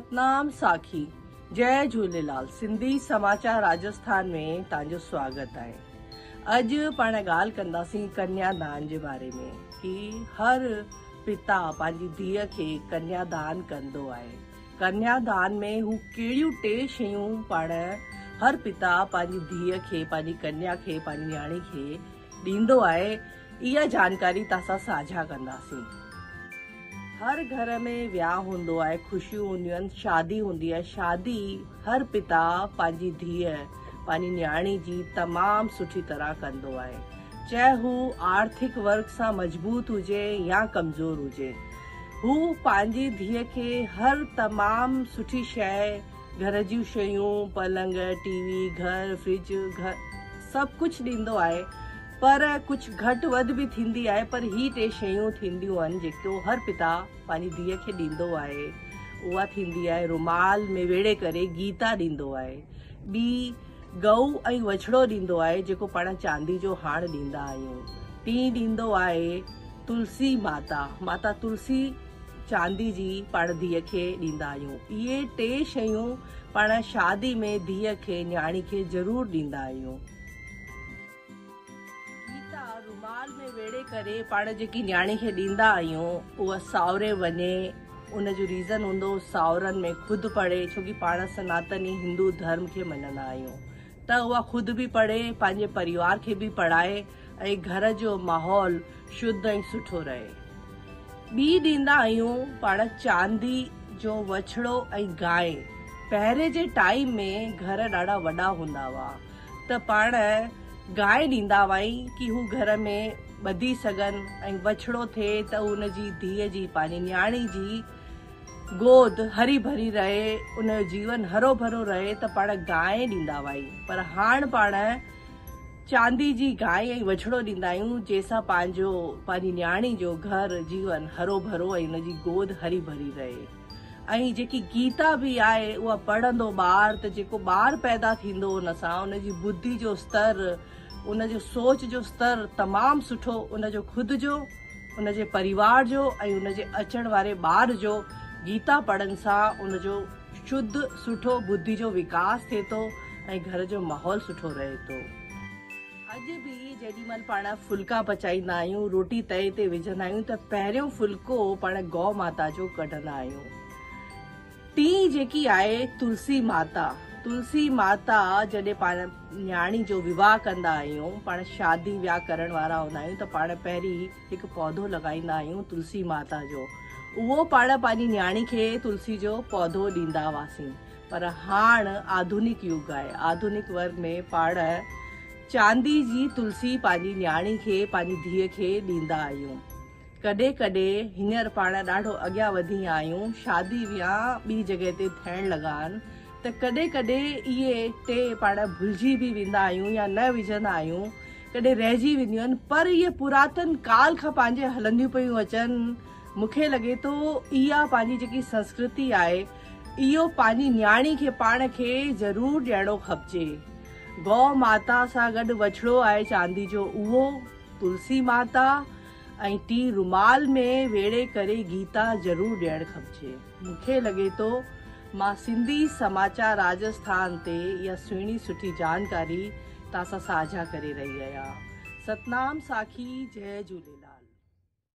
ستنام ساکي جئي جهوليلال سنڌي سماچار راجسٿان ۾ توهان جو سواگت آهي اڄ پاڻ ڳالهه ڪنداسين ڪنيا دان جي باري ۾ ڪي هر پتا پنهنجي ڌيء کي ڪنيا دان ڪندو آهي ڪنيا دان ۾ هو ڪهڙيون ٽي شيون پاڻ هر پتا پنهنجي ڌيء کي پنهنجي ڪنيا کي پنهنجي نياڻي کي ڏيندو آهي اها جانڪاري توهان سان ساجها ڪنداسين. هر گهر ۾ وياهه هوندو آهي، خوشيون هونديون آهن، شادي هوندي آهي، شادي هر پتا پنهنجي ڌيء، پنهنجي نياڻي جي تمام سٺي طرح ڪندو آهي. چاهي هو آرٿڪ ورگ سان مضبوط هجي يا ڪمزور هجي. هو پنهنجي ڌيء کي هر تمام سٺي شيء، گهر جون شيون، پلنگ، ٽي وي، گهر، فرج، گهر سڀ ڪجهه ڏيندو آهي پر ڪجهه گهٽ وڌ به ٿيندي آهي پر هي ٽي شيون ٿينديون آهن جيڪو هر پتا پنهنجي ڌيء کي ڏيندو آهي اها ٿيندي آهي رومال ۾ ويڙهي ڪري گيتا ڏيندو آهي ٻي ڳئون ۽ وڇڙو ڏيندو آهي جيڪو پاڻ چاندي جو هاڻ ڏيندا آهيون ٽين ڏيندو آهي تلسي ماتا ماتا تلسي چاندي جي پاڻ ڌيء کي ڏيندا آهيون. اهي ٽي شيون پاڻ شادي ۾ ڌيء کي نياڻي کي ضرور ڏيندا آهيون. گيتا رومال ۾ ويڙهي ڪري پاڻ جيڪي نياڻي کي ڏيندا آهيون اها ساهري وڃي ان جو ريزن هوندو ساهرن ۾ خود پڙهي ڇو ڪي پاڻ سناتني هندو ڌرم کي مڃندا آهيون ته اها خود به پڙهي پنهنجي پريوار کي به پڙهائي ۽ گهر جو ماحول شڌ ۽ سٺو رهي. ٻي ڏيندا آهيون پاڻ چاندي جو وڇڙو ۽ گانء. پهرين جي ٽائيم ۾ گهر ڏاڍا وڏا هوندا هئا ته پاڻ گانء ڏيندا هئائين ڪي هو گهر ۾ ٻڌي سگهن ۽ وڇڙو ٿئي ته ان جي ڌيء جي پنهنجي نياڻي جي گود هري ڀري رهي ان جو جيون هرو ڀرو رهي ته پاڻ گانء ڏيندا هئائين پر هاڻ پاڻ چاندي جي گانء ۽ وڇڙو ڏيندا آهيون، جنهن سان پنهنجو، پنهنجي نياڻي جو گهر، جيون هرو ڀرو ۽ ان جي گود هري ڀري رهي. ۽ جيڪي گيتا به آهي، اها پڙهندو ٻار ته جيڪو ٻار پيدا ٿيندو ان سان، ان جي ٻڌي جو استر، ان جو سوچ جو استر تمام سٺو، ان جو خود جو، ان جي پريوار جو ۽ ان جي اچڻ واري ٻار جو گيتا پڙهڻ سان ان جو شڌ سٺو ٻڌي جو وڪاس ٿئي ٿو ۽ گهر جو ماحول سٺو رهي ٿو. اڄ به جيڏي مهل پاڻ ڦلڪا پچائيندا آهيون، روٽي تئي تي وجهندا آهيون ته پهريون ڦلڪو پاڻ گئو ماتا جو ڪڍندا آهيون. ٽين جيڪي آهي تلسي ماتا، تلسي ماتا جڏهن پاڻ نياڻي جو وواهه ڪندا آهيون، پاڻ شادي وياهه ڪرڻ وارا هوندا آهيون ته پاڻ پهرين هڪ پوڌو لڳائيندا آهيون تلسي ماتا جو اهو پاڻ پنهنجي نياڻي کي تلسي جو پوڌو ڏيندا هئاسين پر هاڻ آڌونڪ يگ آهي آڌونڪ ورگ ۾ پاڻ چاندي جي تلسي پنهنجي نياڻي کي پنهنجي ڌيء کي ڏيندا آهيون ڪڏهن ڪڏهن هينئر پاڻ ڏاڍو اڳيان وڌي ويا آهيون شادي وياهه ٻي جڳهه تي ٿيڻ لڳا آهن ته ڪڏهن ڪڏهن اهي ٽي پاڻ ڀلجي به ويندا آهيون يا نه وجهندا آهيون ڪڏهن رهجي وينديون آهن پر اهي پراتن ڪال کان پنهنجي هلنديون پيون اچن مون کي لڳي ٿو اها پنهنجي جيڪي سنسڪرتي آهي اهو پنهنجي نياڻي کي پاڻ کي ضرور ڏيڻو کپجي گئو ماتا سان گڏ وڇڙو آهي چاندي جو اهو تلسي ماتا ۽ ٽي رومال ۾ ويڙهي ڪري گيتا ضرور ڏيڻ کپجي مون کي لڳي ٿو مان سنڌي سماچار راجسٿان تي اها سهڻي سٺي جانڪاري توهان سان ساجها ڪري رهي آهيان. ستنام ساکي جئي جهوليلال.